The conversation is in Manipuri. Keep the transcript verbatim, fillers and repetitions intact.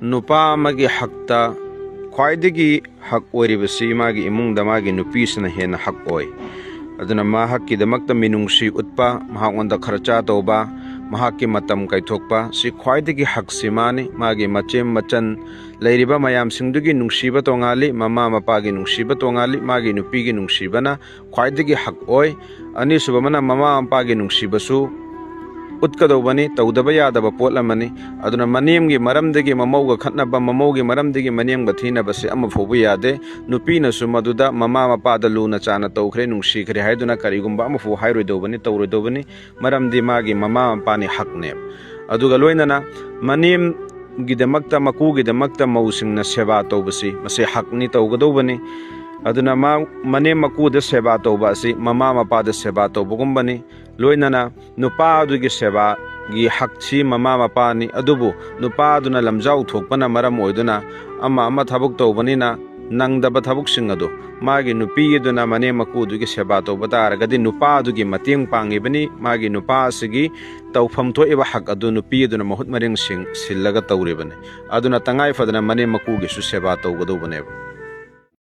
ꯅꯨꯄꯥ ꯑꯃꯒꯤ ꯍꯛꯇ ꯈ꯭ꯋꯥꯏꯗꯒꯤ ꯍꯛ ꯑꯣꯏꯔꯤꯕꯁꯤ ꯃꯥꯒꯤ ꯏꯃꯨꯡꯗ ꯃꯥꯒꯤ ꯅꯨꯄꯤꯁꯤꯅ ꯍꯦꯟꯅ ꯍꯛ ꯑꯣꯏ꯫ ꯑꯗꯨꯅ ꯃꯍꯥꯛꯀꯤꯗꯃꯛꯇ ꯃꯤꯅꯨꯡꯁꯤ ꯎꯠꯄ, ꯃꯍꯥꯛꯉꯣꯟꯗ ꯈꯔꯆꯥ ꯇꯧꯕ, ꯃꯍꯥꯛꯀꯤ ꯃꯇꯝ ꯀꯥꯏꯊꯣꯛꯄ, ꯁꯤ ꯈ꯭ꯋꯥꯏꯗꯒꯤ ꯍꯛꯁꯤ ꯃꯥꯅꯤ꯫ ꯃꯥꯒꯤ ꯃꯆꯦꯝ ꯃꯆꯟ ꯂꯩꯔꯤꯕ ꯃꯌꯥꯝꯁꯤꯡꯗꯨꯒꯤ ꯅꯨꯡꯁꯤꯕ ꯇꯣꯉꯥꯜꯂꯤ, ꯃꯃꯥ ꯃꯄꯥꯒꯤ ꯅꯨꯡꯁꯤꯕ ꯇꯣꯉꯥꯜꯂꯤ, ꯃꯥꯒꯤ ꯅꯨꯄꯤꯒꯤ ꯅꯨꯡꯁꯤꯕꯅ ꯈ꯭ꯋꯥꯏꯗꯒꯤ ꯍꯛ ꯑꯣꯏ꯫ ꯑꯅꯤꯁꯨꯕ ꯑꯃꯅ ꯃꯃꯥ ꯃꯄꯥꯒꯤ ꯅꯨꯡꯁꯤꯕꯁꯨ ꯎꯠꯀꯗꯧꯕꯅꯤ, ꯇꯧꯗꯕ ꯌꯥꯗꯕ ꯄꯣꯠ ꯑꯃꯅꯤ꯫ ꯑꯗꯨꯅ ꯃꯅꯦꯝꯒꯤ ꯃꯔꯝꯗꯒꯤ ꯃꯃꯧꯒ ꯈꯠꯅꯕ, ꯃꯃꯧꯒꯤ ꯃꯔꯝꯗꯒꯤ ꯃꯅꯦꯝꯒ ꯊꯤꯅꯕꯁꯦ ꯑꯃ ꯐꯥꯎꯕ ꯌꯥꯗꯦ꯫ ꯅꯨꯄꯤꯅꯁꯨ ꯃꯗꯨꯗ ꯃꯃꯥ ꯃꯄꯥꯗ ꯂꯨꯅ ꯆꯥꯅ ꯇꯧꯈ꯭ꯔꯦ, ꯅꯨꯡꯁꯤꯈ꯭ꯔꯦ ꯍꯥꯏꯗꯨꯅ ꯀꯔꯤꯒꯨꯝꯕ ꯑꯃ ꯐꯥꯎ ꯍꯥꯏꯔꯣꯏꯗꯧꯕꯅꯤ, ꯇꯧꯔꯣꯏꯗꯧꯕꯅꯤ꯫ ꯃꯔꯝꯗꯤ ꯃꯥꯒꯤ ꯃꯃꯥ ꯃꯄꯥꯅꯤ, ꯍꯛꯅꯦꯕ꯫ ꯑꯗꯨꯒ ꯂꯣꯏꯅꯅ ꯃꯅꯦꯝꯒꯤꯗꯃꯛꯇ, ꯃꯀꯨꯒꯤꯗꯃꯛꯇ ꯃꯧꯁꯤꯡꯅ ꯁꯦꯕꯥ ꯇꯧꯕꯁꯤ ꯃꯁꯤ ꯍꯛꯅꯤ, ꯇꯧꯒꯗꯧꯕꯅꯤ꯫ ꯑꯗꯨꯅ ꯃꯥ, ꯃꯅꯦꯝ ꯃꯀꯨꯗ ꯁꯦꯕꯥ ꯇꯧꯕ ꯑꯁꯤ ꯃꯃꯥ ꯃꯄꯥꯗ ꯁꯦꯕꯥ ꯇꯧꯕꯒꯨꯝꯕꯅꯤ꯫ ꯂꯣꯏꯅꯅ ꯅꯨꯄꯥ ꯑꯗꯨꯒꯤ ꯁꯦꯕꯥꯒꯤ ꯍꯛꯁꯤ ꯃꯃꯥ ꯃꯄꯥꯅꯤ, ꯑꯗꯨꯕꯨ ꯅꯨꯄꯥ ꯑꯗꯨꯅ ꯂꯝꯖꯥꯎ ꯊꯣꯛꯄꯅ ꯃꯔꯝ ꯑꯣꯏꯗꯨꯅ ꯑꯃ ꯑꯃ ꯊꯕꯛ ꯇꯧꯕꯅꯤꯅ ꯅꯪꯗꯕ ꯊꯕꯛꯁꯤꯡ ꯑꯗꯨ ꯃꯥꯒꯤ ꯅꯨꯄꯤ ꯑꯗꯨꯅ ꯃꯅꯦꯝ ꯃꯀꯨꯗꯨꯒꯤ ꯁꯦꯕꯥ ꯇꯧꯕ ꯇꯥꯔꯒꯗꯤ ꯅꯨꯄꯥ ꯑꯗꯨꯒꯤ ꯃꯇꯦꯡ ꯄꯥꯡꯉꯤꯕꯅꯤ, ꯃꯥꯒꯤ ꯅꯨꯄꯥ ꯑꯁꯤꯒꯤ ꯇꯧꯐꯝ ꯊꯣꯛꯏꯕ ꯍꯛ ꯑꯗꯨ ꯅꯨꯄꯤ ꯑꯗꯨꯅ ꯃꯍꯨꯠ ꯃꯔꯦꯡꯁꯤꯡ ꯁꯤꯜꯂꯒ ꯇꯧꯔꯤꯕꯅꯤ꯫ ꯑꯗꯨꯅ ꯇꯉꯥꯏ ꯐꯗꯅ ꯃꯅꯦꯝ ꯃꯀꯨꯒꯤꯁꯨ ꯁꯦꯕꯥ ꯇꯧꯒꯗꯧꯕꯅꯦꯕ꯫